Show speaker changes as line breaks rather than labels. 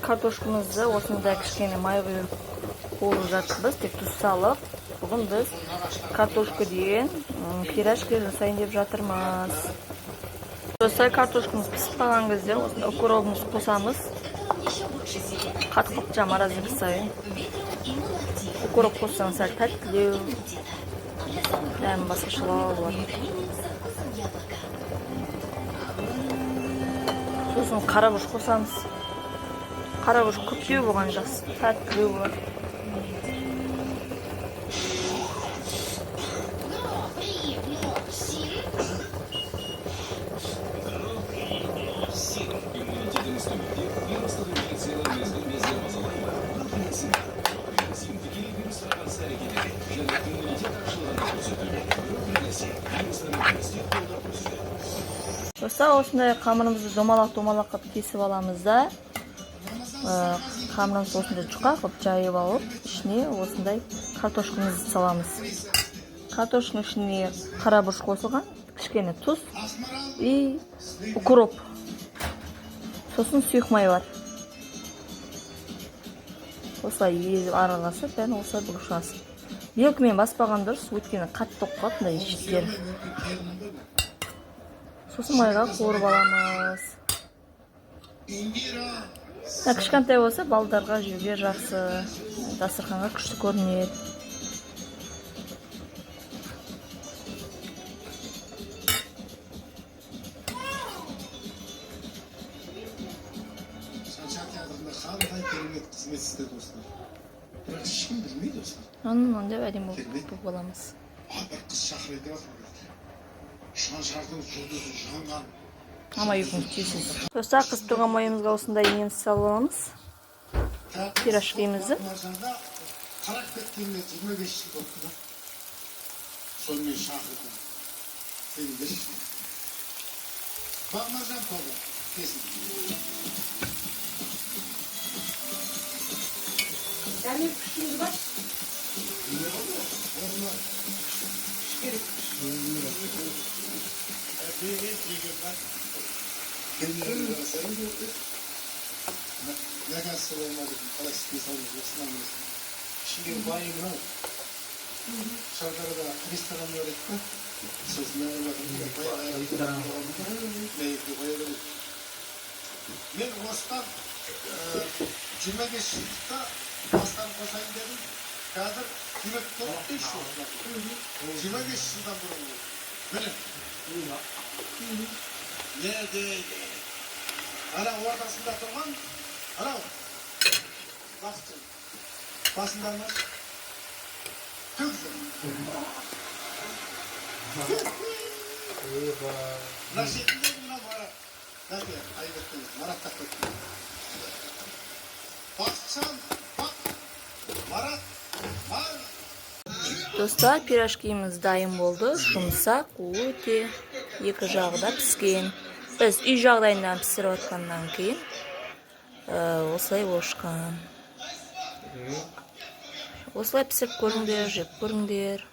Картошкамызды осындай кішкене май құйып қуырып жатырмыз, тек тұз салып. Бүгін біз картошка деген пирожки жасайын деп жатырмыз. Достар, картошкамыз пісіп қалған кезде осындай укробымызды қосамыз. Қатып қалыпты жаңа морозилка сайын. Укроп қоссаң, сәл тәттілеу, дәмі басқашалау болады. Сосын қара бұрыш қосамыз. Қара бұрыш көптеу болған жақсы, тәттілеу болады. Достар, осындай қамырымызды домалақ домалақ қылып кесіп аламыз да, қамырымызды осындай жұқа қылып жайып алып, ішіне осындай картошкамызды саламыз. Картошканың ішіне қара бұрыш қосылған, кішкене тұз и укроп, сосын сұйық май бар. Осылай езіп, араласып, бәрін осылай бұлшасыз. Вилкамен баспаған дұрыс, өйткені қатты болып қалады мындай шеттері. Сосын майға қуырып аламыз. Мына кішкентай болса, балдарға жеуге жақсы, дастарханға күшті көрінеді.
Шаншар театрында қандай керемет қызмет істеді осылар. Бірақ ешкім білмейді осылар.
Оны деп әдемі болып аламыз.
А, бір қыз шақырайын деп жатыр. Шаншардың жұлдызы жанған.
Ама екеуміз түйсіз. Достар, қызып тұрған майымызға осындай неміз салып аламыз. Пирожкимізді.
Маржанға қарап кеткеніне 25 жыл болыпты да. Сонымен шақырдым. Келіңдерші. Маржан тобы. Келсін.
Дәмел, күшіңіз бар. Күш керек.
Наказ болмады, қалай істей салдыңыз, осыдан өзі. Ішіндегі байы мынау. Шардарада ресторан бар еді да. Сосын мен ойладым, қоя берейін. Мен осыдан 25 жылдықта бастан қосайын дедім. Қазір сурет толық дейші осылар. 25 жылдан бұрын. Міне. Не дейді? Ана ортасында тұрған, анау. Бақытжан. Басында ма? Түк жоқ. Мына шетінде мынау Марат. Бәке, айып етпеңіз, Марат та кетті. Бақытжан, Бақ, Марат, Мар.
Достар, пирожкиміз дайын болды. Жұмсақ, өте, екі жағы да піскен. Біз үй жағдайында пісіріп жатқаннан кейін осылай болып шыққан. Осылай пісіріп көріңдер, жеп көріңдер.